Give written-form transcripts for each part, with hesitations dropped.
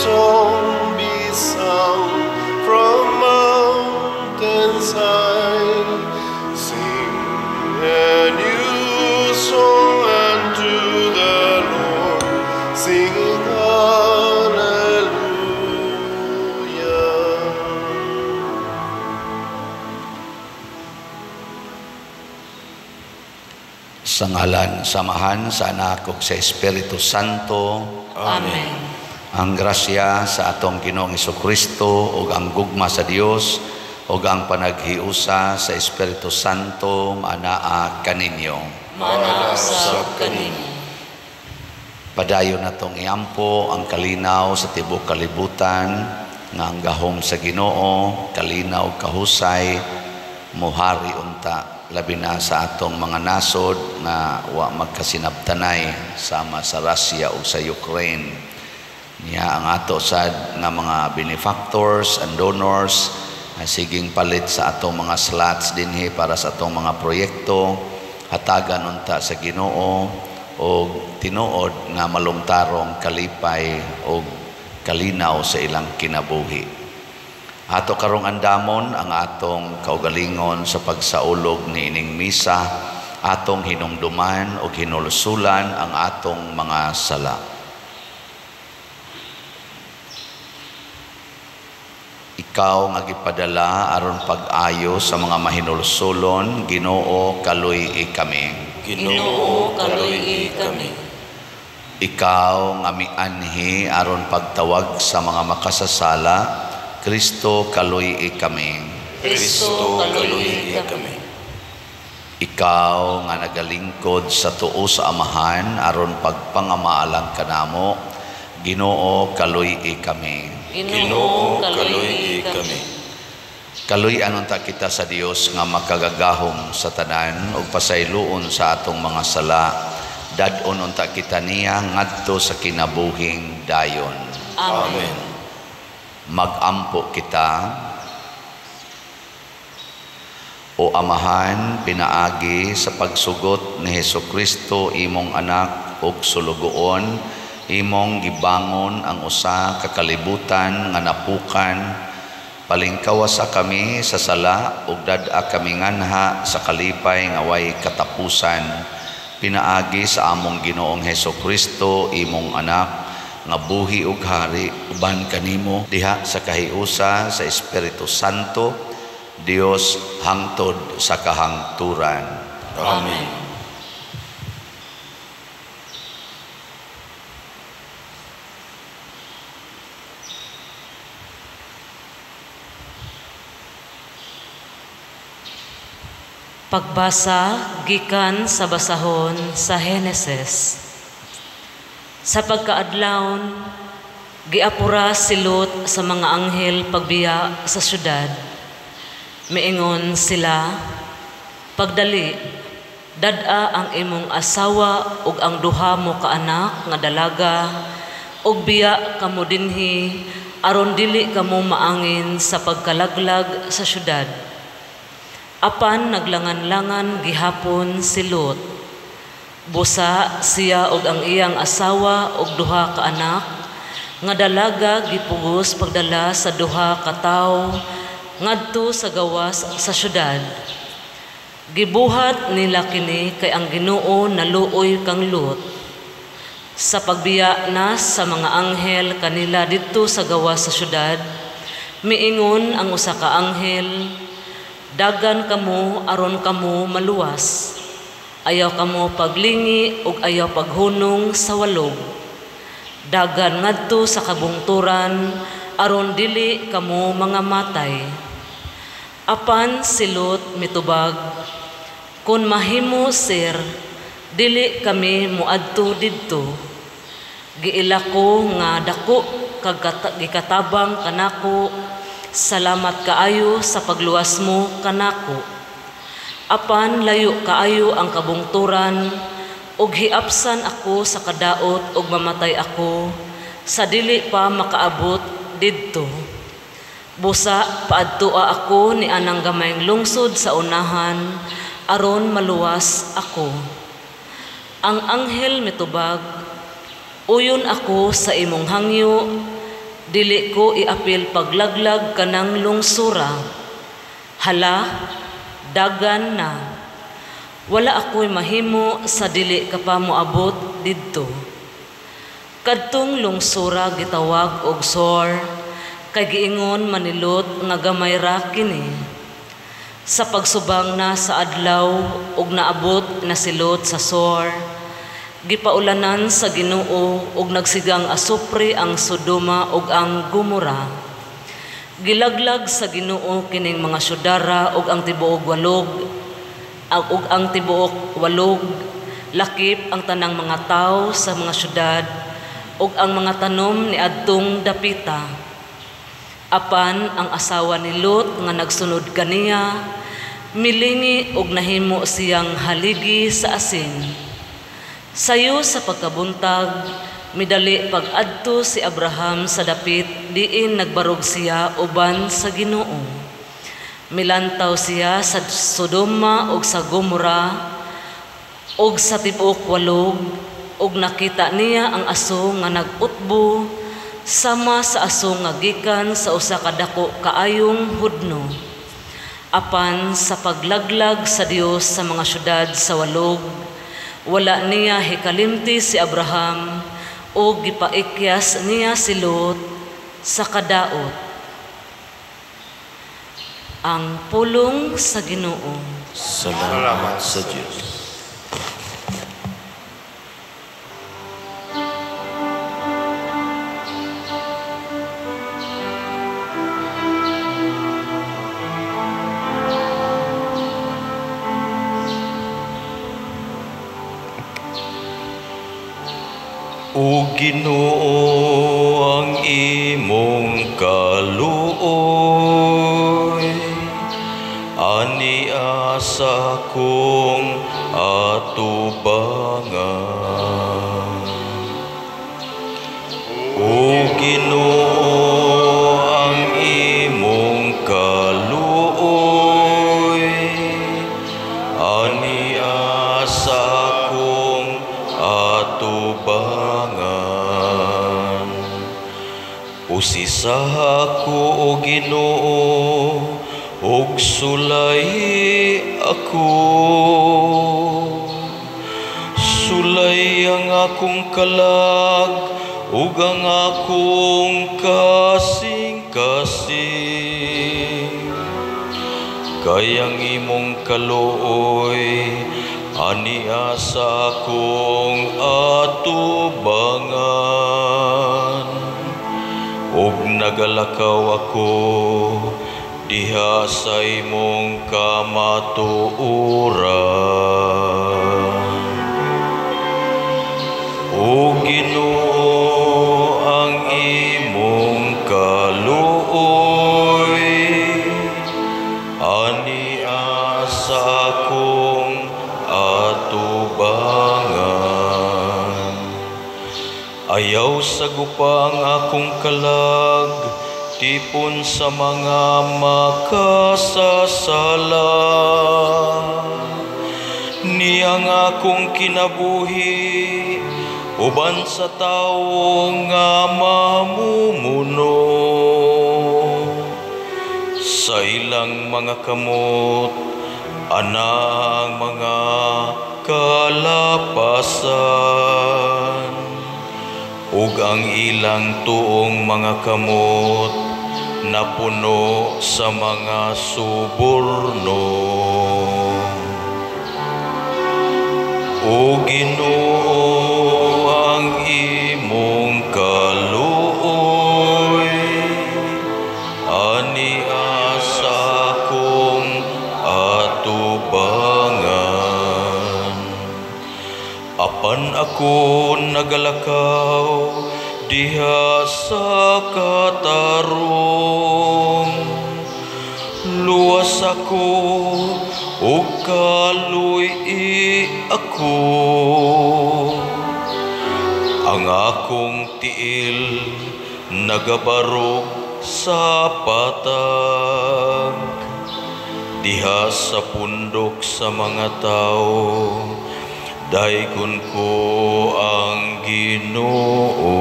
song be sung from mountains high. Sing a new song unto the Lord, singing hallelujah. Sa ngalan, samahan sa Anak ug sa Espiritu Santo. Amen. Ang grasya sa atong Ginoong Hesukristo ug ang gugma sa Dios ug ang panaghiusa sa Espiritu Santo maanaa kaninyo. Maanaa usab kaninyo. Padayon natong iampo ang kalinaw sa tibuok kalibutan nga ang gahom sa Ginoo, kalinaw kahusay, muhari unta labi na sa atong mga nasod nga wa magkasinabtanay sama sa Russia ug sa Ukraine. Niya ang ato sad nga mga benefactors and donors nga siging palit sa atong mga slots dinhi para sa atong mga proyekto, hatagan unta sa Ginoo og tinuod nga malungtarong kalipay og kalinaw sa ilang kinabuhi. Ato karong andamon ang atong kaugalingon sa pagsaulog niining misa, atong hinumduman og hinulsulan ang atong mga sala. Ikaw nga gipadala aron pag-ayo sa mga mahinulsulon, Ginoo, kaluy-i kami. Ginoo, kaluy-i kami. Ikaw nga mianhi aron pagtawag sa mga makasasala, Kristo, kaluy-i kami. Kristo, kaluy-i kami. Ikaw nga nagalingkod sa tuo sa Amahan aron pagpangamaalang kanamo, Ginoo, kaluy-i kami. Ginoo, kaluy-i kami. Kaluy-an unta kita sa Dios nga makagagahom sa tanan ug pasayloon sa atong mga sala. Dad-on unta kita niya ngadto sa kinabuhing dayon. Amen. Magampo kita. O Amahan, pinaagi sa pagsugot ni Hesukristo imong anak ug sulugoon, imong gibangon ang usa ka kalibutan nga napukan. Palingkawa sa kami sa sala ug dad-a kami nganha sa kalipay nga way katapusan. Pinaagi sa among Ginoong Hesukristo imong anak nga buhi ug hari uban kanimo diha sa kahiusa sa Espiritu Santo, Dios hangtod sa kahangturan. Amen. Pagbasa gikan sa basahon sa Henesis. Sa pagkaadlawon, giapura si Lot sa mga anghel pagbiya sa syudad. Miingon sila, pagdali, dad-a ang imong asawa ug ang duha mo ka anak nga dalaga, ug biya kamo dinhi aron dili kamo maangin sa pagkalaglag sa syudad. Apan naglangan-langan gihapon si Lot. Busa siya og ang iyang asawa og duha ka anak nga dalaga gipugos pagdala sa duha ka tawo ngadto sa gawas sa syudad. Gibuhat nila kini kay ang Ginoo naluoy kang Lot. Sa pagbiya na sa mga anghel kanila didto sa gawas sa syudad, miingon ang usa ka anghel, dagan kamo aron kamo maluwas. Ayaw kamo paglingi ug ayaw paghunong sa walog. Dagan ngadto sa kabungturan aron dili kamo mga matay. Apan si Lot mitubag, kun mahimo sir, dili kami moadto didto. Giila ko nga dako kag gikatabang kanako, salamat kaayo sa pagluwas mo kanako. Apan layo kaayo ang kabungturan, ug hiapsan ako sa kadaot ug mamatay ako sa dili pa makaabot didto. Busa paadtoa ako ni anang gamayng lungsod sa unahan aron maluwas ako. Ang anghel mitubag, uyon ako sa imong hangyo, Dili ko iapil paglaglag kanang lungsura. Hala, dagan na. Wala ako'y mahimo sa dili ka pa moabot didto." Kadtong lungsura gitawag og Sor, kay giingon man ni Lot nga gamay ra kini. Sa pagsubang na sa adlaw ug naabot na si Lot sa Sor, gipaulanan sa Ginoo ug nagsigang asupre ang Sodoma ug ang Gomora. Gilaglag sa Ginoo kining mga syudara ug ang tibuok walog, ug ang tibuok walog, lakip ang tanang mga tawo sa mga syudad ug ang mga tanom niadtong dapita. Apan ang asawa ni Lot nga nagsunod kaniya, milingi ug nahimo siyang haligi sa asin. Sayo sa pagkabuntag, midali pag-adto si Abraham sa dapit diin nagbarog siya uban sa Ginoo. Milantaw siya sa Sodoma ug sa Gomora ug sa tibuok walog, ug nakita niya ang aso nga nag-utbo sama sa aso nga gikan sa usa ka dako kaayong hudno. Apan sa paglaglag sa Dios sa mga syudad sa walog, wala niya hikalimti si Abraham o gipaikyas niya si Lot sa kadaot. Ang pulong sa Ginoo. Salamat sa Dios. O Ginoo, ang imong kaluoy, ani asa kong atubangan. O Ginoo, ang imong kaluoy, ani asa kong atubangan. Usisaha ko, o Ginoo, ug sulay ako. Sulay ang akong kalag ug ang akong kasing-kasing. Kay ang imong kaluoy ania sa akong atubangan. Ug nagalakaw ako diha sa imong kamatuoran. O Ginoo, ang imong kaluoy, ania sa akong atubangan. Ayaw sagupa ang akong kalag, tipon sa mga makasasala. Niyang akong kinabuhi, uban sa tawo nga mamumuno. Sa ilang mga kamot, anang mga kalapasan, ug ang ilang tuong mga kamot napuno sa mga suborno. O Ginoo, ang imong kaluoy, ania sa akong atubangan. Apan ako nagalakaw diha sa katarong, luwas ako ug kaluy ako. Ang akong tiil nagabarog sa patag, diha sa pundok sa mga tao, daygon ko ang Ginoo.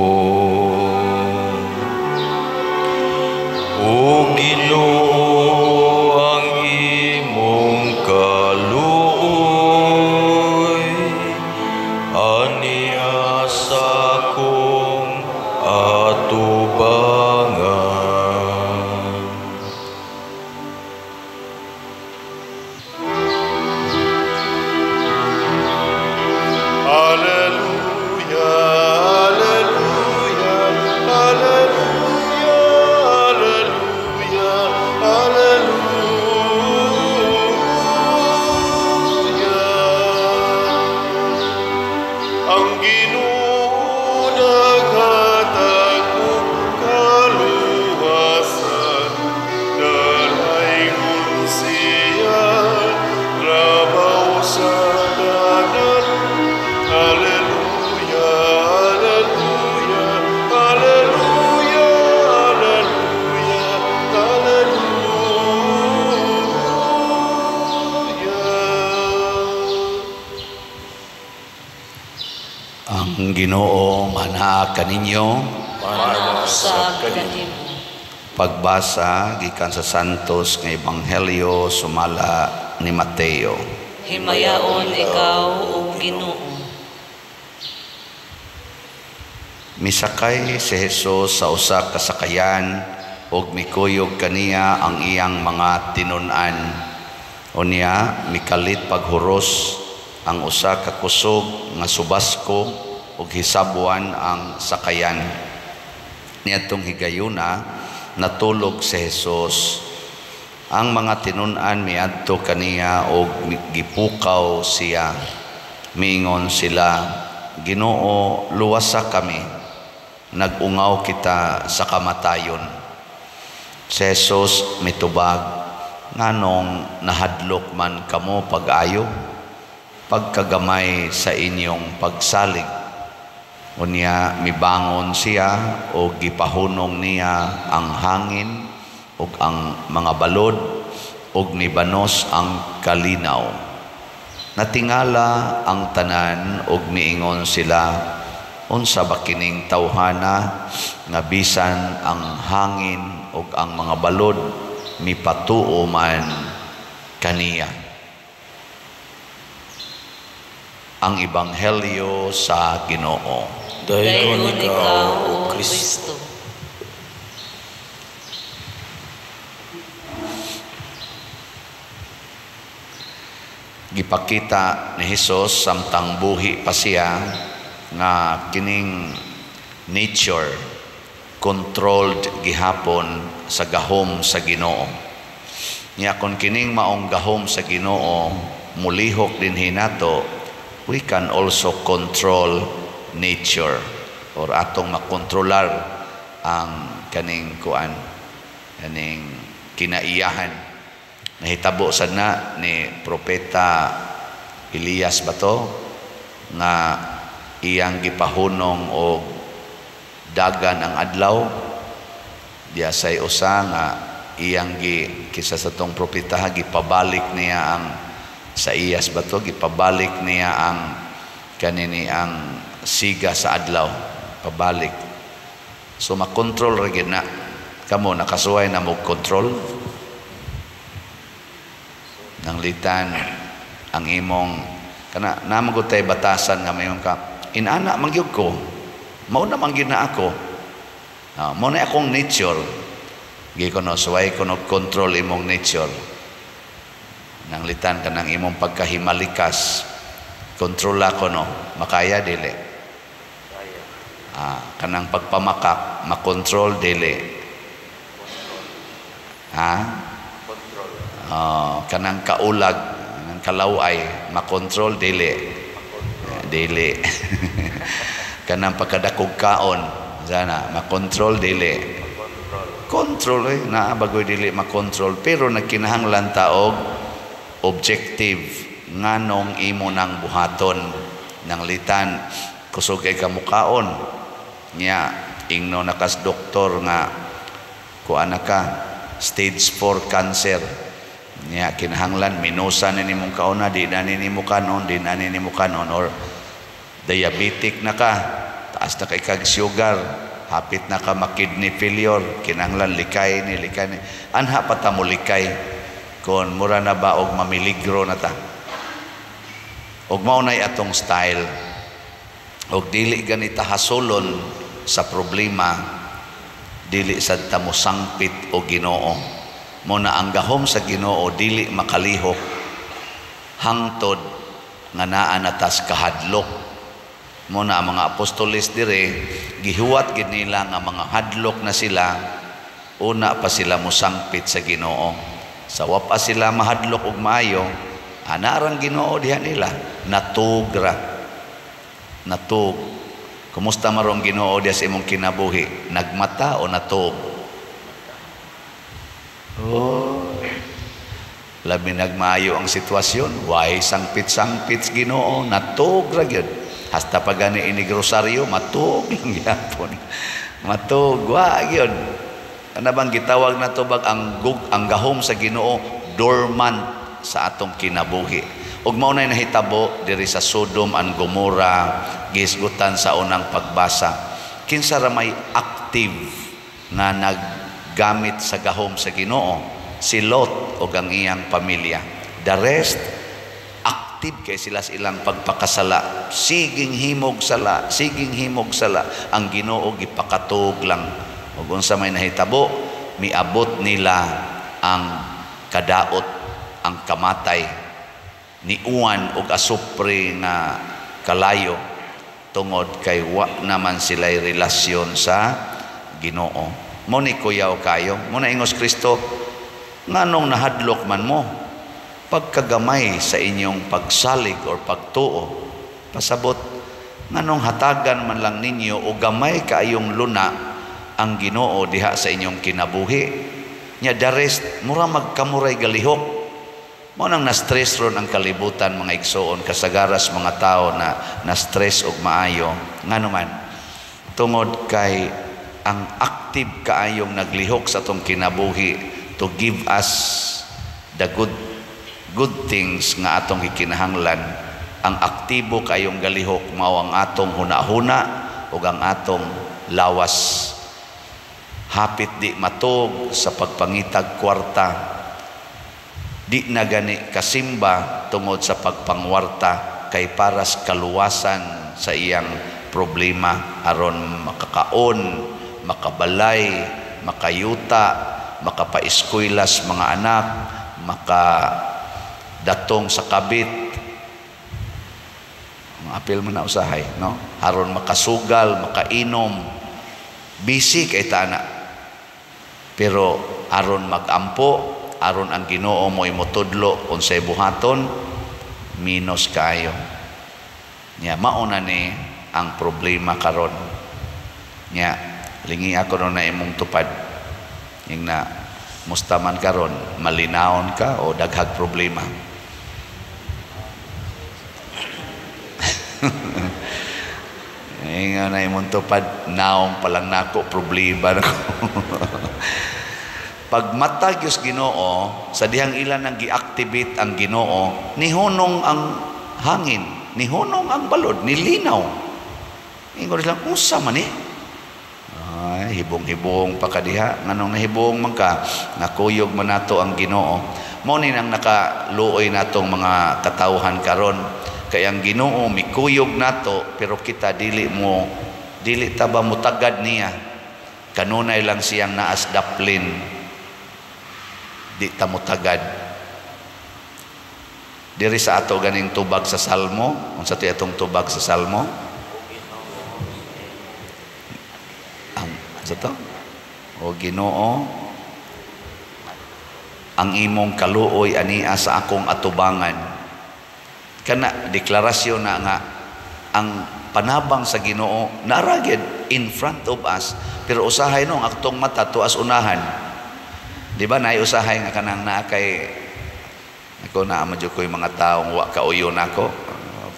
atubangan. Alleluia, alleluia, alleluia, alleluia, alleluia. Ang Ginoo naghatag og kaluwasan, dalaygon siya, labaw sa tanan. Alleluia, alleluia, alleluia, alleluia, alleluia. Ang Ginoo manaa kaninyo. Usab kanimo. Pagbasa gikan sa Santos nga Ebanghelyo sumala ni Mateo. Himayaon ikaw, o Ginoo. Misakay si Jesus sa usa ka sakayan ug mikuyog kaniya ang iyang mga tinun-an. Unya mikalit paghuros ang usa ka kusog nga subasko ug hisabwan ang sakayan. Niadtong higayuna natulog si Jesus. Ang mga tinun-an miadto kaniya ug gipukaw siya. Miingon sila, Ginoo, luwasa kami. Nag-ungaw kita sa kamatayon. Si Jesus mitubag, nganong nahadlok man kamo pag-ayo, pagkagamay sa inyong pagsalig. Unya mibangon siya o gipahunong niya ang hangin ug ang mga balod ug mibanos ang kalinaw. Natingala ang tanan ug miingon sila, unsa ba kining tawhana nga bisan ang hangin ug ang mga balod mipatuo man kaniya. Ang Ebanghelyo sa Ginoo. Dayon ikaw, O Kristo. Gipakita ni Hesus samtang buhi pa siya nga kining nature controlled gihapon sa gahom sa Ginoo. Nya kon kining maong gahom sa Ginoo mulihok dinhi nato, we can also control nature or atong makontrolar ang kaning kuan, kaning kinaiyahan. Nahitabo sad na ni Propeta Elias ba to nga iyang gipahunong og dagan ang adlaw, diya say usa nga iyang gi kisa sa tong propeta gipabalik niya ang sa Iyas ba to, gipabalik niya ang kanini ang siga sa adlaw, pabalik. So makontrol ra gyud na. Kamo nakasuway na mo control nang litan ang imong kana namagod tay batasan nga mayon ka inana man gyud ko, mao na man gyud na ako, mao na akong nature. Gi kono suway kono control imong nature. Nang litan ka ng imong pagkahimalikas, kontrola kono, makaya dili. Kanang pagpamakak, makontrol dili. Ha? Kanang kaulag, kanang kalaway, makontrol dili. Dili. Kanang pagkadakog kaon, sana makontrol dili. Control eh, naa bagoy dili makontrol, pero nagkinahanglan ta og objective nganong imo nang buhaton. Nang litan kusog kay kamukaon nya ingno nakas doktor nga kuan na ka stage 4 cancer nya kinahanglan minusa ni nimong kaona, di na nimo kanon, di na nimo kanon, or diabetic na ka, taas na kay kag sugar, hapit na ka ma-kidney failure, kinahanglan likay ni likay ni anha pa ta mo likay kon mura na ba og mamiligro na ta. Og mao nay atong style. Og dili ganita hasulon sa problema Dili sad ta mosangpit og Ginoo. Mo na ang gahom sa Ginoo dili makalihok hangtod nga naa na tas kahadlok. Mo na ang mga apostoles dire gihuwat gid nila nga mga hadlok na sila, una pa sila mosangpit sa Ginoo. Sa wa pa sila mahadlok og maayo, anarang Ginoo diha nila, natugra. Natug. Kumusta marong Ginoo diha sa imong kinabuhi? Nagmata o natug? Oh. Labi nagmaayo ang sitwasyon, way sangpit-sangpit Ginoo, natug ra gyud. Hasta pa gani inig rosaryo, matug lang gyapon. Matug wa gyud. Ana bang gitawag nato bag ang gahom sa Ginoo dormant sa atong kinabuhi. Ug mao nay nahitabo diri sa Sodom and Gomorrah, gihisgutan sa unang pagbasa. Kinsa ra may active nga naggamit sa gahom sa Ginoo? Si Lot ug ang iyang pamilya. The rest, active kay sila sa ilang pagpakasala. Siging himog sala, siging himog sala. Ang Ginoo gipakatug lang. Ug unsa may nahitabo, miabot nila ang kadaot, ang kamatay. Niuwan og asupre nga kalayo tungod kay wa naman sila'y relasyon sa Ginoo. Mo ni kuyaw kayo, mo na ingos Kristo, nganong nahadlok man mo pagkagamay sa inyong pagsalig or pagtuo. Pasabot, nganong hatagan man lang ninyo o gamay kaayong luna ang Ginoo diha sa inyong kinabuhi. Nya the rest, mura magkamuray galihok. Mo nang na-stress ron ang kalibutan mga igsoon, kasagaras mga tao na na-stress og maayo. Ngano man, tungod kay ang active kaayong naglihok sa atong kinabuhi to give us the good things nga atong gikinahanglan. Ang aktibo kaayong galihok mao ang atong hunahuna ug ang atong lawas. Hapit di matug sa pagpangitag kwarta, di na gani kasimba tungod sa pagpangwarta kay paras kaluwasan sa iyang problema aron makakaon, makabalay, makayuta, makapaeskuylas mga anak, makadatong sa kabit. Mga apil man na usahay, no? Aron makasugal, makainom, busy kay tana. Pero aron magampo, aron ang Ginoo mo imutudlo unsay buhaton, minus kayo. Nya mauna ni ang problema karon. Nya lingi ako no na imong tupad. Ing na musta man karon, malinawon ka o daghag problema? Inga na imong tupad, naong palang nako problema nako. Pagmatag yus Ginoo, sa dihang ilan ang gi-activate ang Ginoo, nihunong ang hangin, nihunong ang balod, nilinaw. Ingon lang, unsa man ni? Ay, hibong-hibong pa ka diha. Nganong nahibong man ka, nakuyog man nato ang Ginoo. Mao ni nang nakaluoy natong mga katawhan karon. Kay ang Ginoo mikuyog nato, pero kita dili mo, dili ta ba mutagad niya. Kanunay lang siyang naas daplin. Di ta mutagad. Diri sa ato ganing tubag sa Salmo, unsa ti atong tubag sa Salmo? Ang sa to? O Ginoo, ang imong kaluoy ania sa akong atubangan. Kana deklarasyon na nga ang panabang sa Ginoo nara gyud in front of us, pero usahay no ang atong mata tuas unahan. Di ba naay usahay nga kanang naa kay ako naa man jud koy mga taong wa kauyon nako,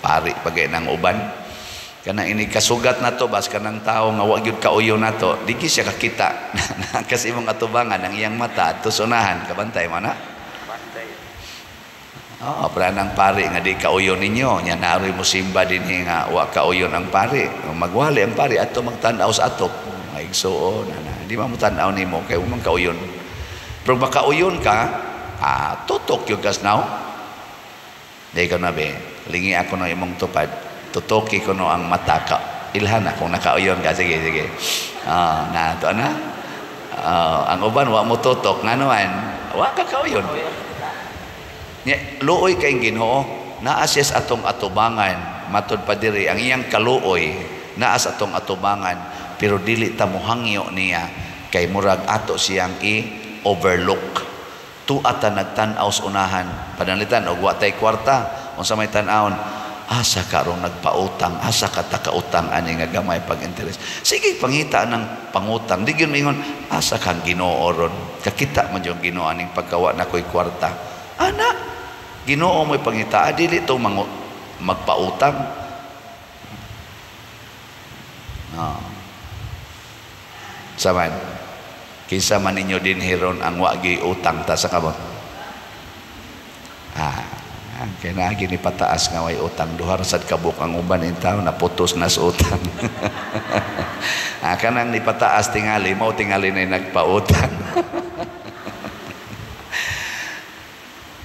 pari pagay nang uban. Kana ini kasugat nato bas kanang tawo nga wa gyud kauyon nato, di gyud siya kakita. Kasi imong atubangan ang iyang mata adto unahan, kabantay man na. Oo, pranang pari nga di kauyon ninyo, nya naroy mo simba dinhi nga wa kauyon ang pari. Magwali ang pari adto magtan-aw sa atop. Maigsuon na, di man mo tan-aw nimo kay man kauyon. Pero makauyon ka, tutok yung gas now. Di ka na be, lingi ako no imong tupad. Tutoki ko no ang mata ka. Ilhan na kung nakauyon ka. Sige, sige. Na to na. Ang uban wa mo tutok ngano man wa ka kauyon. Nya luoy kay Ginoo, naa siya sa atong atubangan, matud pa diri ang iyang kaluoy naa sa atong atubangan, pero dili ta mohangyo niya kay murag ato siyang i-overlook. Tuwa ta nagtan-aw sa unahan, pananglitan og wa tay kwarta, unsa may tan-awon? Asa ka rong nagpautang, asa ka takautang ani nga gamay pag interest. Sige, pangita ng pangutang, di gyud moingon asa kang Ginoo ron. Kakita man yung Ginoo aning pagkawa na ko'y kwarta. Ana, Ginoo mo'y pangita, dili to magpautang. No. Saman, kinsa man ninyo din hiron ang wa gyud utang ta sa kamot? Kaya naagi ni pataas nga way utang, duha ra sad kabuk ang uban in taon naputos na sa utang. Kanang ni pataas tingali mao tingali na nagpautang.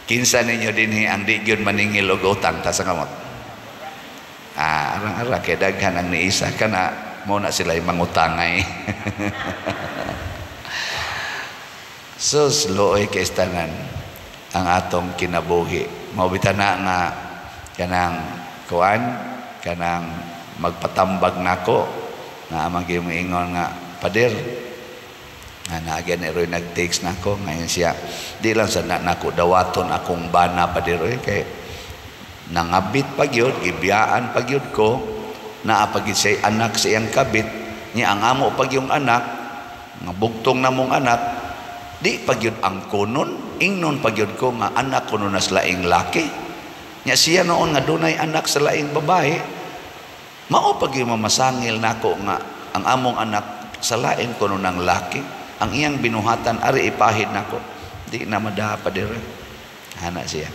Kinsa ninyo dinhi ang di gyud maningil og utang ta sa kamot? Arang-ara kay daghan ang niisa kana mao na sila mangutangay. Sus, luoy kay tanan ang atong kinabuhi. Mao bitaw na nga kanang kuan, kanang magpatambag nako nga amang giingon nga pader nga naagyan ni Roy nag-text nako ngayon siya di lang sa na nako dawaton akong bana pader oy kay nangabit pa gyud, gibiyaan pa gyud ko, naa pa gyud siya anak sa iyang kabit niya, ang amo pa gyud anak nga bugtong namong anak di pa gyud ang kunon, ingnon pa gyud ko nga anak kuno na sa laing laki nya, siya noon nga dunay anak sa laing babae, mao pa gyud mamasangil nako nga ang among anak sa lain kuno ng laki, ang iyang binuhatan ari ipahid nako, di na madaha pa diri ana siya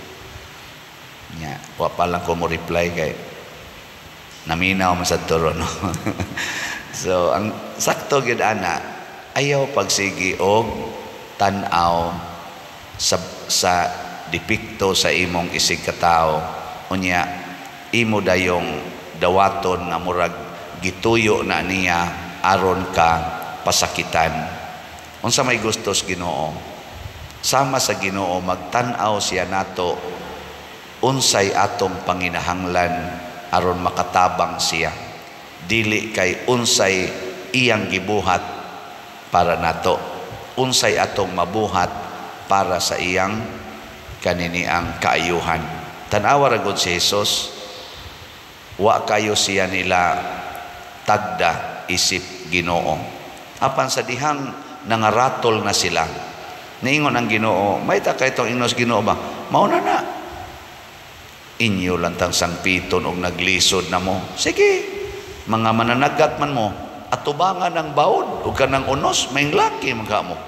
nya. Wa pa lang ko mo reply kay naminaw man sad turo, no. So ang sakto gyud ana, ayaw pagsigi og tan-aw sa depekto sa imong isig katawo, unya imo dayong dawaton nga murag gituyo na niya aron ka pasakitan. Unsa may gustos Ginoo? Sama sa Ginoo magtan-aw siya nato unsay atong panginahanglan aron makatabang siya, dili kay unsay iyang gibuhat para nato, unsay atong mabuhat para sa iyang kaniniang kaayuhan. Tan-awa ra gud si Jesus, wa kayo siya nila tagda isip Ginoo. Apan sa dihang nangaratol na sila, niingon ang Ginoo, may ta kay tong ingnos Ginoo ba? Mao na na. Inyo lang tang sangpiton og naglisod na mo. Sige, mga mananagat man mo, atubangan ang baod ug kanang unos, may laki man ka mo.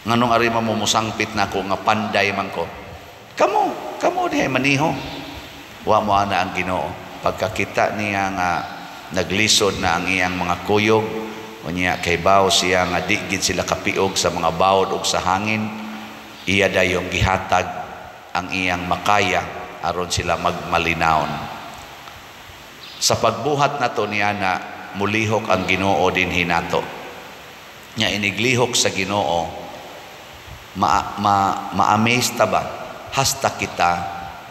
Nganong ari man mo mosangpit nako nga panday man ko. Kamo, kamo dihay maniho. Wa mo ana ang Ginoo. Pagkakita niya nga naglisod na ang iyang mga kuyog, unya kay bawo siya nga di gid sila kapiog sa mga bawod ug sa hangin, iya dayong gihatag ang iyang makaya aron sila magmalinawon. Sa pagbuhat nato niya na mulihok ang Ginoo dinhi nato. Nya iniglihok sa Ginoo, ma-amaze ta ba hasta kita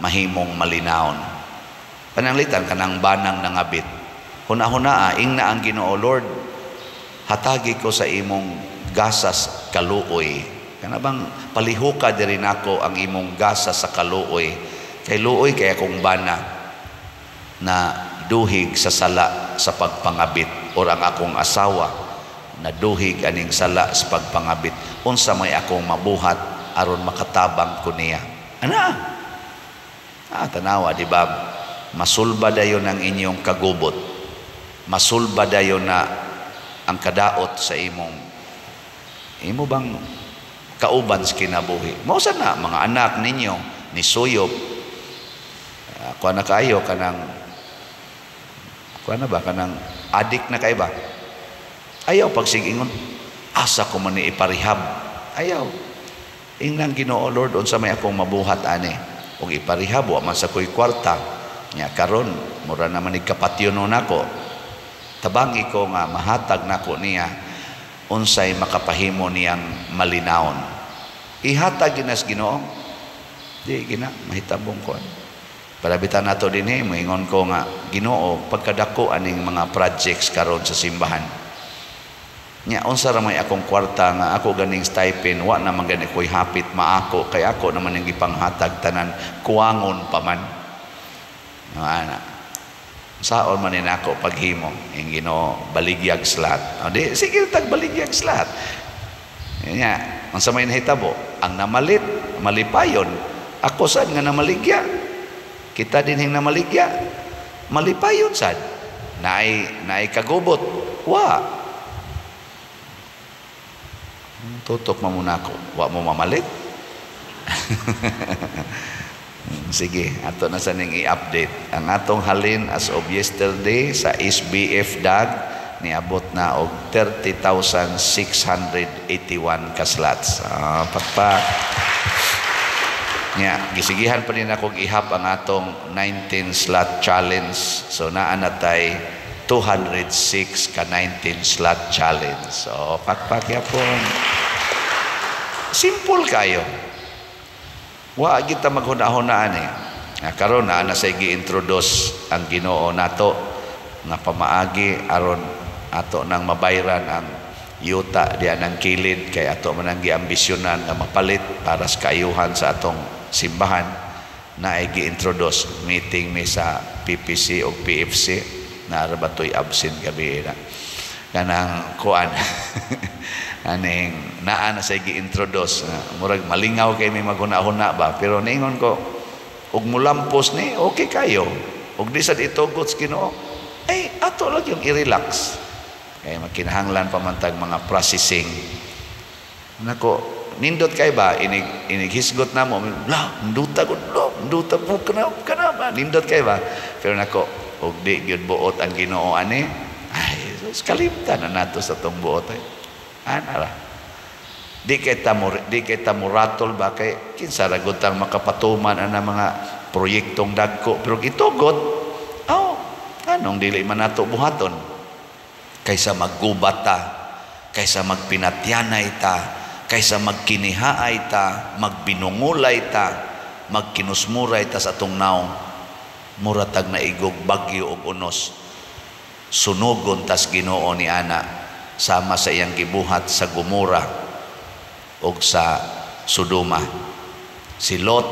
mahimong malinawon. Pananglitan kanang banang nangabit. Huna-hunaa ingna ang Ginoo, Lord, hatagi ko sa imong gasas kaluoy. Kana bang palihuka diri nako ang imong gasas sa kaluoy. Kay luoy kay akong bana na duhig sa sala sa pagpangabit, or ang akong asawa na duhig aning sala sa pagpangabit. Unsa may akong mabuhat aron makatabang ko niya. Ana? Tanawa, di ba? Masulba dayon ang inyong kagubot. Masulba dayon na ang kadaot sa imong imo bang kauban sa kinabuhi. Mao sa na mga anak ninyo ni suyop. Kuha na kayo kanang kuha na ba kanang adik na kay ba? Ayaw pagsigingon. Asa ko man ni iparehab. Ayaw. Ingnan Ginoo, Lord, unsa may akong mabuhat ani? Ug iparehab wa man sa koy kwarta. Nya karon mura naman ni kapatyon nako. Tabangi ko nga mahatag nako niya. Unsay makapahimo niyang malinawon? Ihatag ginas Ginoo. Di gina mahitabong kuan. Para bitan nato dinhi, moingon ko nga Ginoo, pagkadako aning mga projects karon sa simbahan. Nya unsa ra may akong kwarta nga ako ganing stipend, wa na man gani koy hapit maako kay ako naman ang gipanghatag tanan, kuwangon pa man. Ana. Saon man ni nako paghimo ing Ginoo, baligyag slot. O di sige tag baligyag slot. Nya unsa may nahitabo? Ang namalit malipayon. Ako sad nga namaligya. Kita dinhing namaligya malipayon sad. Naay kagubot. Wa. Tutok man muna ako. Wa mo mamalit? Sige, ato na sa ning i-update. Ang atong halin as of yesterday sa SBF DAG niabot na og 30,681 ka slots. Pakpak. Nya, gisigihan pa din akong ihap ang atong 19 slot challenge. So naa na tay 206 ka 19 slot challenge. So pakpak yapon. Simple kayo. Wa kita maghuna-hunaan eh. Karon na na sa gi-introduce ang Ginoo nato nga pamaagi aron ato nang mabayran ang yuta diyan ang kilid kay ato man ang giambisyonan nga mapalit para sa kaayuhan sa atong simbahan na ay gi-introduce meeting mi sa PPC o PFC na ara ba to'y absent gabi na kanang kuan aning naa na sa gi-introduce murag malingaw kay may maghuna-huna ba pero niingon ko og mulampos ni okay kayo og di sad itugot sa Ginoo ay ato lang yung i-relax kay makinahanglan pa man tag mga processing nako nindot kay ba inig inighisgot na mo la nduta gud lo nduta po kana kana ba nindot kay ba pero nako og di gyud buot ang Ginoo ani ay sus kalimtan na nato sa tong buot ay ana ra di kay ta muratol ba kay kinsa ra gud tang makapatuman ana mga proyektong dagko pero gitugot aw anong dili man nato buhaton kaysa maggubat ta kaysa magpinatyanay ta kaysa magkinihaay ta magbinungulay ta magkinusmuray ta sa atong naong mura tag naigog bagyo og unos sunugon tas Ginoo ni ana sama sa iyang gibuhat sa Gomora og sa Sodoma. Si Lot,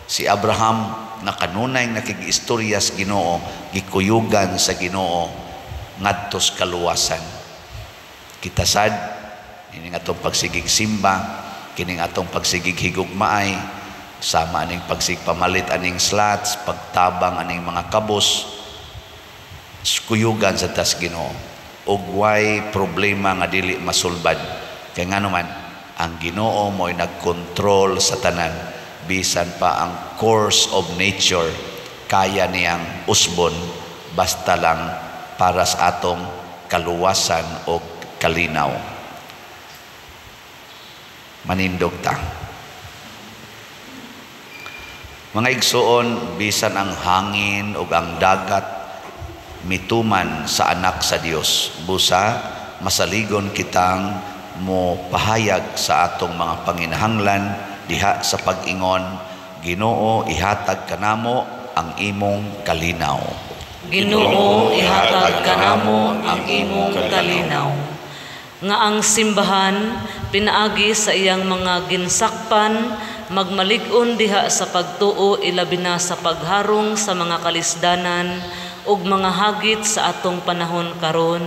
si Abraham na kanunay nakigistorya sa Ginoo, gikuyugan sa Ginoo ngadto sa kaluwasan. Kita sad kining atong pagsigig simba, kining atong pagsigig higugmaay, sama aning pagsigpamalit aning slots, pagtabang aning mga kabos, kuyugan sa tas Ginoo. Og way problema nga dili masulbad. Kay ngano man ang Ginoo mo'y nagkontrol sa tanan, bisan pa ang course of nature kaya niyang usbon basta lang para sa atong kaluwasan o kalinaw. Manindog ta. Mga igsuon, bisan ang hangin ug ang dagat mituman sa anak sa Dios. Busa masaligon kitang mo pahayag sa atong mga panginahanglan diha sa pag-ingon, Ginoo, ihatag kanamo ang imong kalinaw. Ginoo, ihatag kanamo ang imong kalinaw. Nga ang simbahan pinaagi sa iyang mga ginsakpan magmalig-on diha sa pagtuo ilabi na sa pagharong sa mga kalisdanan ug mga hagit sa atong panahon karon,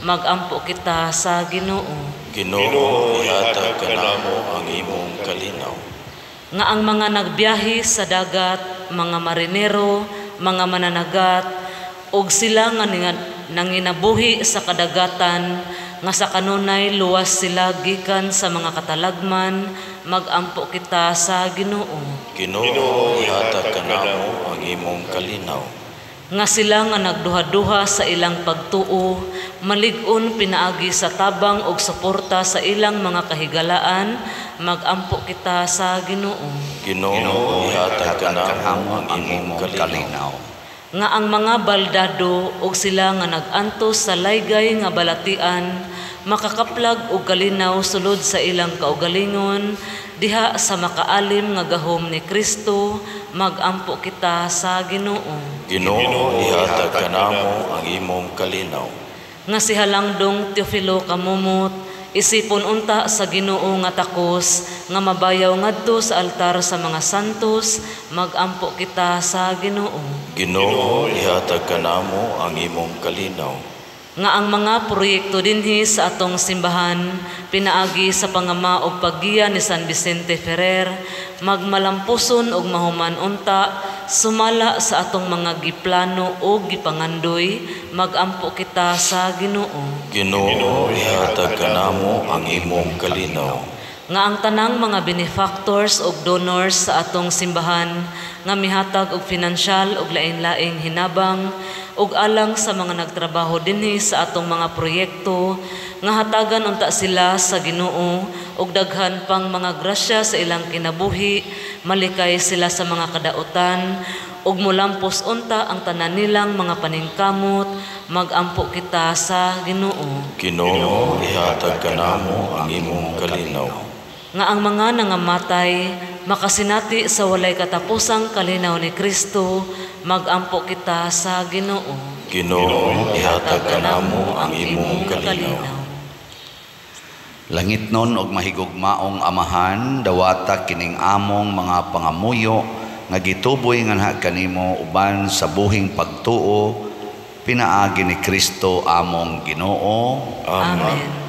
magampo kita sa Ginoo. Ginoo, ihatag kanamo ang imong kalinaw. Nga ang mga nagbiyahe sa dagat, mga marinero, mga mananagat, ug sila nga nanginabuhi sa kadagatan, nga sa kanunay luwas sila gikan sa mga katalagman, magampo kita sa Ginoo. Ginoo, ihatag kanamo ang imong kalinaw. Nga sila nga nagduha-duha sa ilang pagtuo, malig-on pinaagi sa tabang og suporta sa ilang mga kahigalaan, magampo kita sa Ginoo. Ginoo, ihatag kanamo ang imong kalinaw. Nga ang mga baldado og sila nga nag-antos sa laygay nga balatian, makakaplag og kalinaw sulod sa ilang kaugalingon diha sa makaalim nga gahom ni Kristo, magampo kita sa Ginoo. Ginoo, ihatag kanamo ang imong kalinaw. Nga si Halangdong Teofilo Camomot, isipon unta sa Ginoo nga takos nga mabayaw ngadto sa altar sa mga santos, magampo kita sa Ginoo. Ginoo, ihatag kanamo ang imong kalinaw. Nga ang mga proyekto dinhi sa atong simbahan pinaagi sa pangama og paggiya ni San Vicente Ferrer, magmalampuson og mahuman unta sumala sa atong mga giplano og gipangandoy, magampo kita sa Ginoo. Ginoo, ihatag kanamo ang imong kalinaw. Nga ang tanang mga benefactors og donors sa atong simbahan nga mihatag og finansyal og lain-laing hinabang ug alang sa mga nagtrabaho dinhi sa atong mga proyekto, nga hatagan unta sila sa Ginoo og daghan pang mga grasya sa ilang kinabuhi, malikay sila sa mga kadautan ug molampos unta ang tanan nilang mga paningkamot, magampo kita sa Ginoo. Ginoo, ihatag kanamo ang imong kalinaw. Nga ang mga nangamatay makasinati sa walay katapusang kalinaw ni Kristo, magampo kita sa Ginoo. Ginoo, ihatag kanamo ang imong kalinaw. Langitnon og mahigugmaong Amahan, dawata kining among mga pangamuyo nga gituboy nganha kanimo uban sa buhing pagtuo pinaagi ni Kristo among Ginoo. Amen.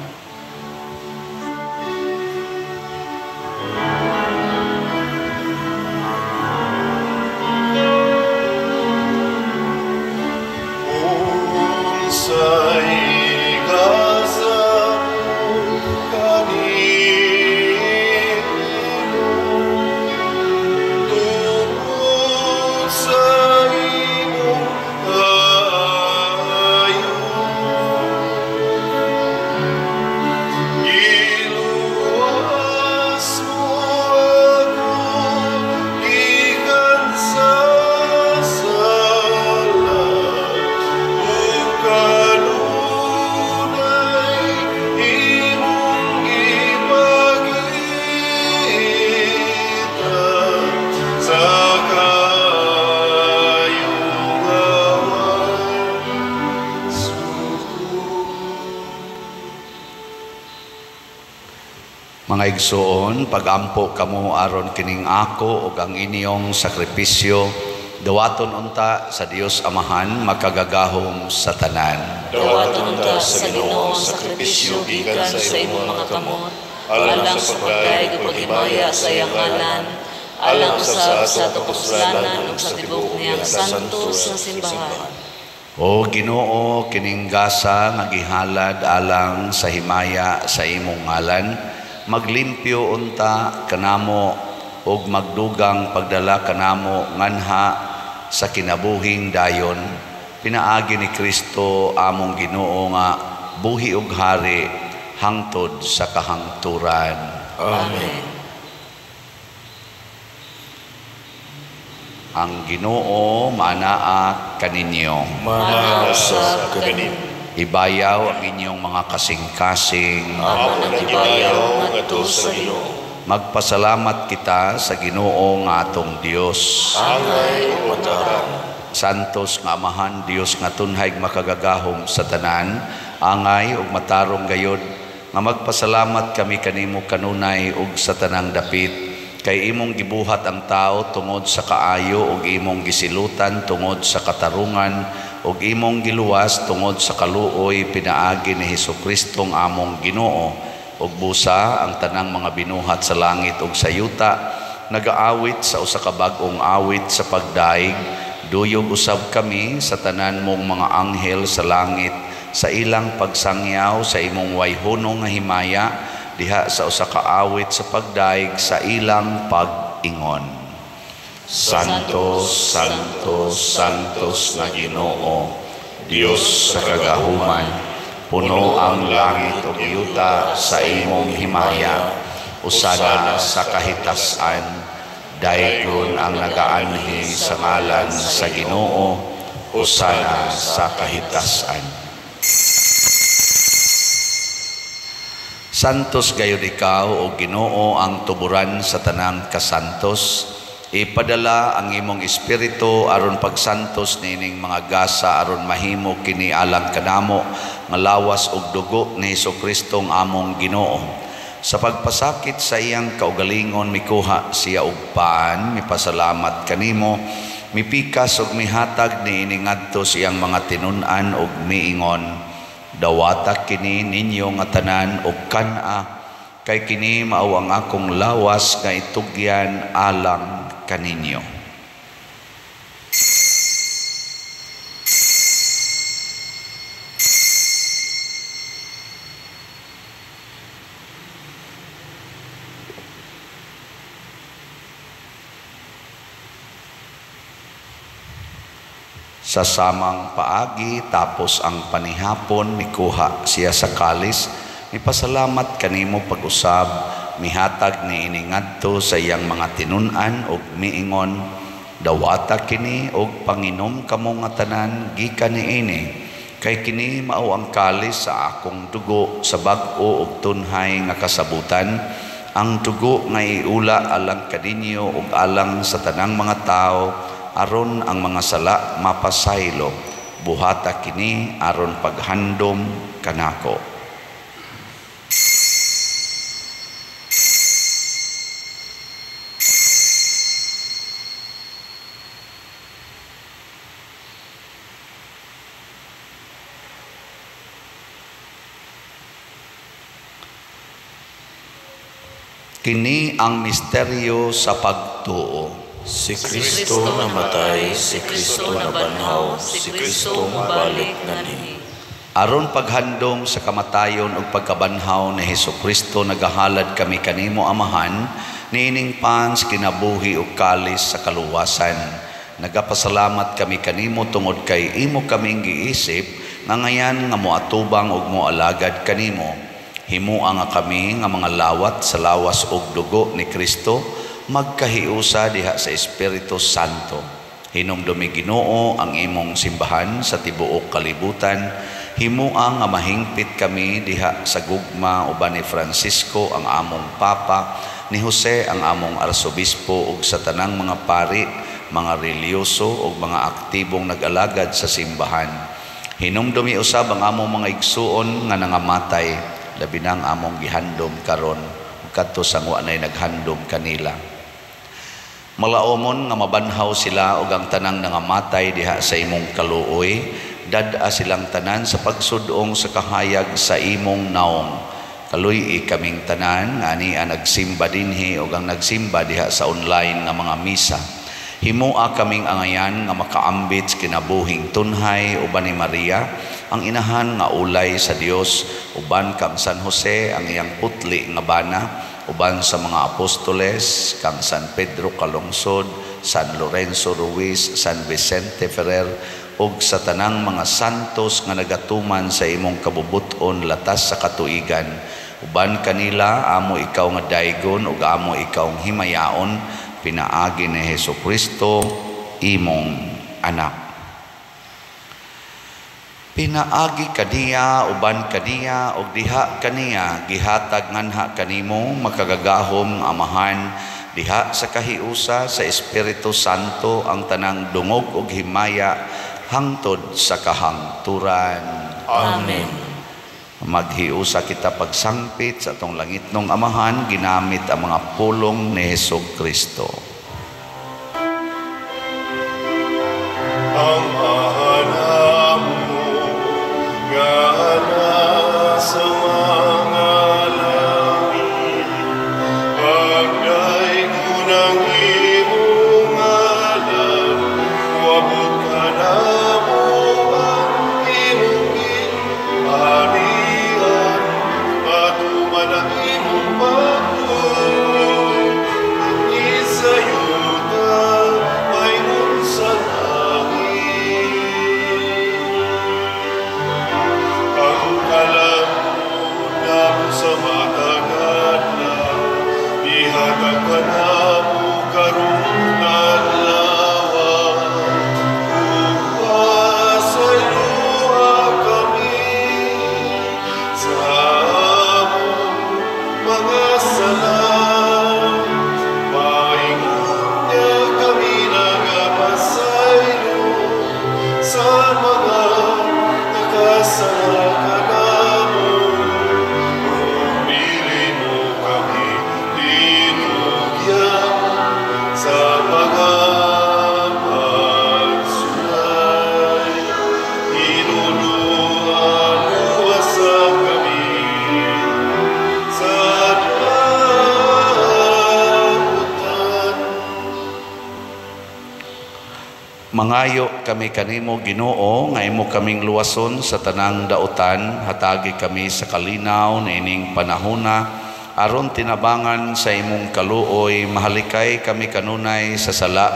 Mga igsoon, pagampo kamo aron kining ako ug ang inyong sakripisyo, dawaton unta sa Dios Amahan makagagahom sa tanan. Dawaton unta sa Ginoo ang sakripisyo gikan sa imong mga kamot, alang sa pagdayeg ug paghimaya sa iyang ngalan, alang usab sa atong kapuslanan ug sa tibuok niyang santos nga simbahan. O Ginoo, kining gasa nga gihalad alang sa himaya sa imong ngalan, maglimpyo unta kanamo og magdugang pagdala kanamo nganha sa kinabuhing dayon, pinaagi ni Kristo among Ginoo nga buhi ug hari hangtod sa kahangturan. Amen. Ang Ginoo maanaa kaninyo. Maanaa usab kaninyo. Ibayaw ang inyong mga kasing-kasing. Amo nang ibayaw ngadto sa Ginoo. Magpasalamat kita sa Ginoo nga atong Dios. Angay ug matarong. Santos nga Amahan, Dios nga tunhay makagagahom sa tanan, angay ug matarong gayod nga magpasalamat kami kanimo kanunay ug sa tanang dapit, kay imong gibuhat ang tao tungod sa kaayo ug imong gisilutan tungod sa katarungan ug imong giluwas tungod sa kaluoy pinaagi ni Hesukristo among Ginoo. Ug busa ang tanang mga binuhat sa langit ug sa yuta nagaawit sa usa ka bag-ong awit sa pagdaig. Duyog usab kami sa tanan mong mga anghel sa langit sa ilang pagsangyaw sa imong wayhunong nga himaya diha sa usa ka awit sa pagdaig sa ilang pag-ingon. Santo, Santo, Santos na Ginoo, Dios sa kagahuman, puno ang langit ug yuta sa imong himaya. Usana sa kahitasan, daygon ang nagaanhi sa ngalan sa Ginoo, usana sa kahitasan. Santos gayud ikaw o Ginoo ang tuburan sa tanang kasantos. Ipadala ang imong espiritu aron pagsantos niining mga gasa aron mahimo kini alang kanamo nga lawas ug dugo ni Hesukristo ang among Ginoo. Sa pagpasakit sa iyang kaugalingon mikuha siya og pan, mipasalamat kanimo, mipikas ug mihatag niini ngadto sa iyang mga tinun-an ug miingon, dawata kini ninyo nga tanan og kan-a, kay kini mao ang akong lawas nga itugyan alang kaninyo. Sa samang paagi, tapos ang panihapon, mikuha siya sa kalis, mipasalamat kanimo pag-usab, mihatag ni iningadto sa iyang mga tinun-an og miingon, dawata kini og panginom kamo nga tanan gikan niini, kay kini mao ang kalis sa akong dugo sa bag-o og tunhay nga kasabutan, ang dugo nga iula alang kaninyo ug alang sa tanang mga tawo, aron ang mga sala mapasaylo. Buhata kini aron paghandom kanako. Kini ang misteryo sa pagtuo. Si Kristo namatay, si Kristo nabanhaw, si Kristo mobalik nganhi. Aron paghandom sa kamatayon ug pagkabanhaw ni Hesukristo, nagahalad kami kanimo Amahan niining pans kinabuhi ug kalis sa kaluwasan. Nagapasalamat kami kanimo tungod kay imo kaming giisip nga ngayan nga moatubang ug moalagad kanimo. Himua nga kami nga mga lawat sa lawas ug dugo ni Kristo, magkahiusa diha sa Espiritu Santo. Hinumdumi Ginoo ang imong simbahan sa tibuok kalibutan. Himua nga mahingpit kami diha sa gugma uban ni Francisco ang among Papa, ni Jose ang among Arsobispo ug sa tanang mga pari, mga reliyoso ug mga aktibong nag-alagad sa simbahan. Hinumdumi usab ang among mga igsuon nga nangamatay, labi na ang among gihandom karon ug kadto sa wa nay naghandom kanila. Malaomon nga mabanhaw sila ug ang tanang nangamatay diha sa imong kaluoy, dad-a silang tanan sa pagsudong sa kahayag sa imong naong. Kaluy-i kaming tanan nga ani ang nagsimba dinhi ug ang nagsimba diha sa online nga mga misa. Himua kaming angayan nga makaambit sa kinabuhing tunhay uban ni Maria, ang inahan nga ulay sa Dios, uban kang San Jose ang iyang putli nga bana, uban sa mga apostoles kang San Pedro Calungsod, San Lorenzo Ruiz, San Vicente Ferrer, ug sa tanang mga santos nga nagatuman sa imong kabubut-on latas sa katuigan. Uban kanila amo ikaw nga daygon ug amo ikaw himayaon, pinaagi ni Hesukristo imong anak. Pinaagi kaniya, uban kaniya, ug diha kaniya, gihatag nganha kanimo makagagahom Amahan, diha sa kahiusa sa Espiritu Santo ang tanang dungog ug himaya hangtod sa kahangturan. Amen. Maghiusa kita pagsangpit sa atong langitnong Amahan, ginamit ang mga pulong ni Hesukristo. Amahan amo nga nasa mga langit, pagdaygon ang imong ngalan, moabot kanamo ang imong ginharian, matuman ang imong pagtuo, dinhi sa yuta maingon sa langit. Ang kalamon namo sa matag adlaw, ihatag kanamo karong adlaw, ug pasayloa kami sa among Mangayo kami kanimo, Ginoo, nga imo kaming luwason sa tanang dautan, hatagi kami sa kalinaw niining panahona, aron tinabangan sa imong kaluoy, mahalikay kami kanunay sa sala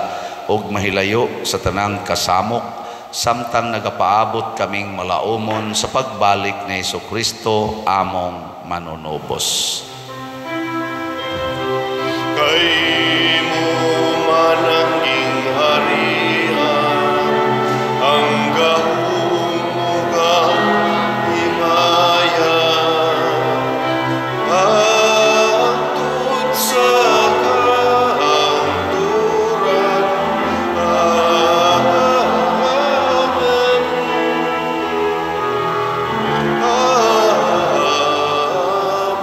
ug mahilayo sa tanang kasamok, samtang nagapaabot kaming malaumon sa pagbalik ni Hesukristo among manunubos. Kay mo man ang gingharian, ang gahom ug ang himaya, hangtod sa kahangturan. Amen.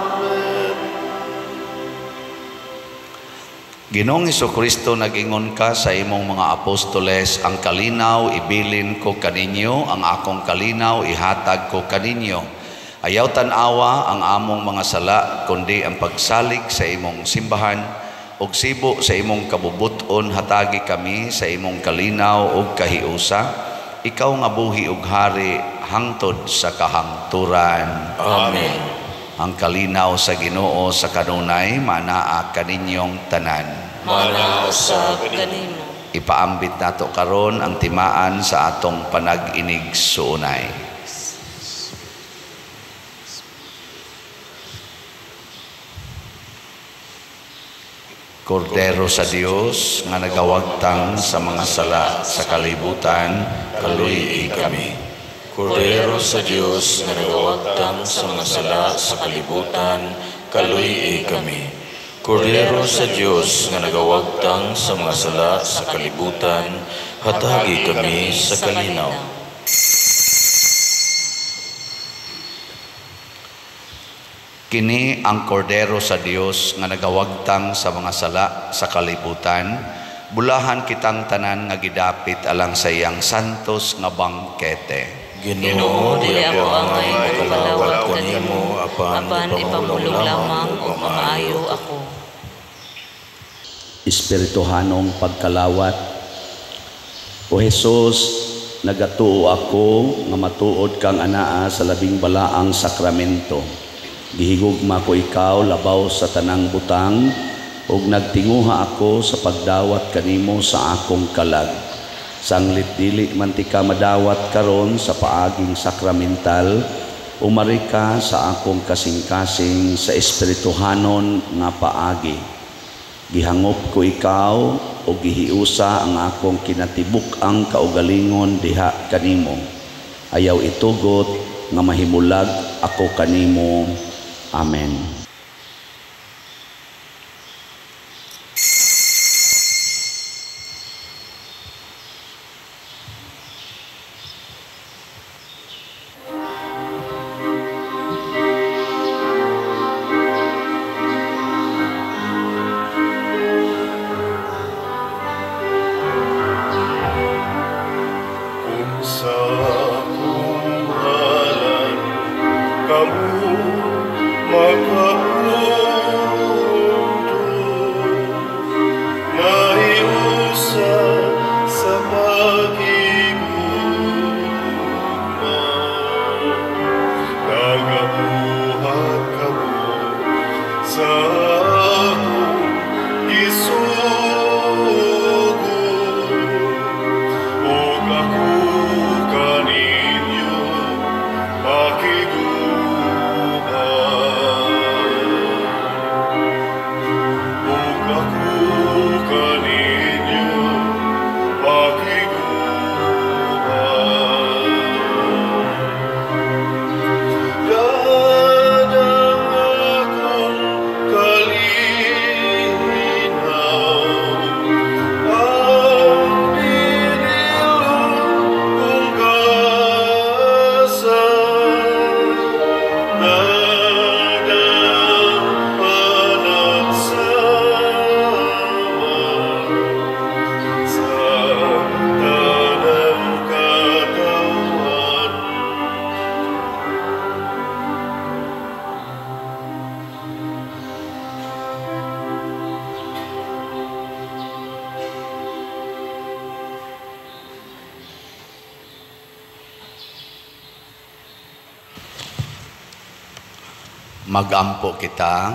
Amen. Ginoong Hesukristo, nag-ingon ka sa imong mga apostoles, ang kalinaw ibilin ko kaninyo, ang akong kalinaw ihatag ko kaninyo. Ayaw tan-awa ang among mga sala, kundi ang pagsalig sa imong simbahan, ug sibo sa imong kabubuton hatagi kami sa imong kalinaw ug kahiusa. Ikaw nga buhi ug hari hangtod sa kahangturan. Amen. Ang kalinaw sa Ginoo sa kanunay manaa kaninyong tanan. Manaa usab kanimo. Ipaambit nato karon ang timaan sa atong panag-inig suunay. Kordero sa Dios nga nagawagtang sa mga sala sa kalibutan, kaluy-i kami. Kordero sa Dios nga nagawagtang sa mga sala sa kalibutan, kaluy-i kami. Kordero sa Dios nga nagawagtang sa mga sala sa kalibutan, hatagi kami sa kalinaw. Kini ang kordero sa Dios nga nagawagtang sa mga sala sa kalibutan, bulahan kitang tanan nga gidapit alang sa iyang santos nga bangkete. Ginoo, di ako angay makalawat kanimo, apan ipamulong lamang ug maayo ako. Espirituhanong pagkalawat. O Jesus, nagatuo ako nga matuod kang anaa sa labing balaang sakramento. Gihigugma ko ikaw labaw sa tanang butang, ug nagtinguha ako sa pagdawat kanimo sa akong kalag. Sanglit dili man ti ka madawat karon sa paaging sakramental, umari ka sa akong kasing-kasing sa espirituhanon nga paagi. Gihangop ko ikaw ug gihiusa ang akong kinatibuk-ang kaugalingon diha kanimo. Ayaw itugot nga mahimulag ako kanimo. Amen. Kung sa akong ngalan kamo makaunto, nahiusa sa pag-igugma, nagabuhat kamo sa akong gisugo, ug ako kaninyo pakiguban. Magampo kita.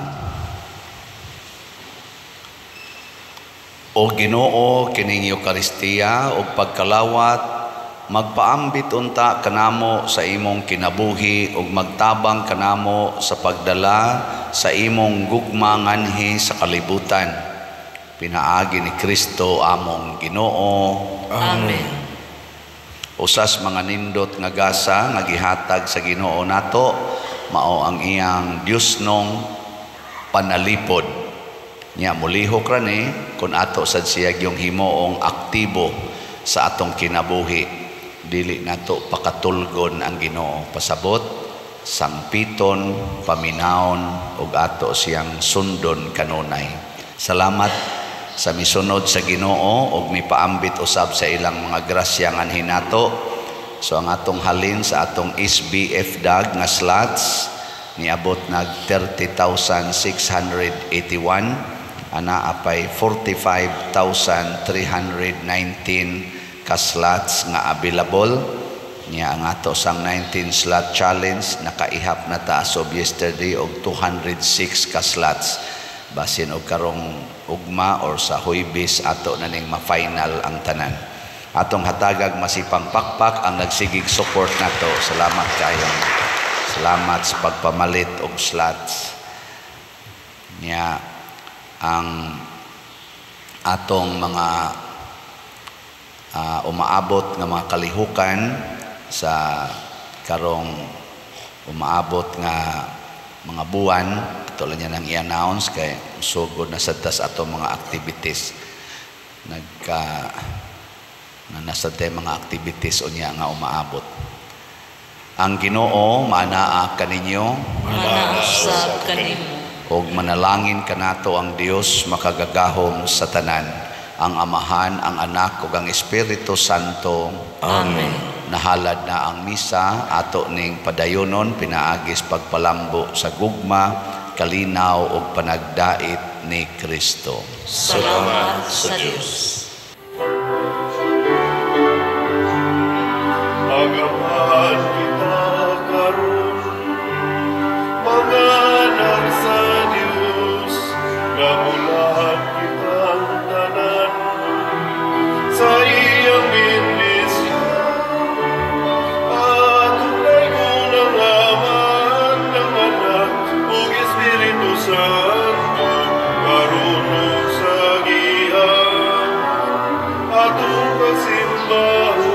O Ginoo, kining Eukaristiya ug pagkalawat magpaambit unta kanamo sa imong kinabuhi ug magtabang kanamo sa pagdala sa imong gugma nganhi sa kalibutan. Pinaagi ni Kristo among Ginoo. Amen. Usas mga nindot nga gasa nga gihatag sa Ginoo nato mao ang iyang Diosnong panalipod. Nya mulihok ra ni kun ato sad siya gyung himuong aktibo sa atong kinabuhi. Dili nato pakatulgon ang Ginoo. Pasabot, sangpiton, paminawon ug ato siyang sundon kanunay. Salamat sa misunod sa Ginoo ug mipaambit usab sa ilang mga grasya nganhi nato. So ang atong halin sa atong SBF DAG nga slots niabot nag 30,681, ana apay 45,319 ka slots nga available. Niya ang ato sang 19 slot challenge nakaihap na ta as of yesterday og 206 ka slots. Basin og karong ugma or sa Huybis ato na ning ma-final ang tanan. Atong hatagag masipang pakpak ang nagsigig support nato. Salamat kayo. Salamat sa pagpamalit og slots. Niya ang atong mga umaabot nga mga kalihukan sa karong umaabot nga mga buwan, ato lang niya nang i-announce kay sugod na sad tas atong mga activities. Nagka na nasa tay mga activities unya nga umaabot. Ang Ginoo maanaa kaninyo, Manaa usab kanimo. Ug manalangin kanato ang Dios makagagahom sa tanan, ang Amahan, ang Anak ug ang Espiritu Santo. Amen. Nahalad na ang misa, ato ning padayonon pinaagis pagpalambo sa gugma, kalinaw ug panagdait ni Kristo. Salamat sa Dios. Agapan kita karon, mga anak sa Dios, namulat kitang tanan sa iyang bendisyon. Atong daygon ang Ama, ang Anak, ug Espiritu Santo, karon ug sa gihapon, atong pasimbahon.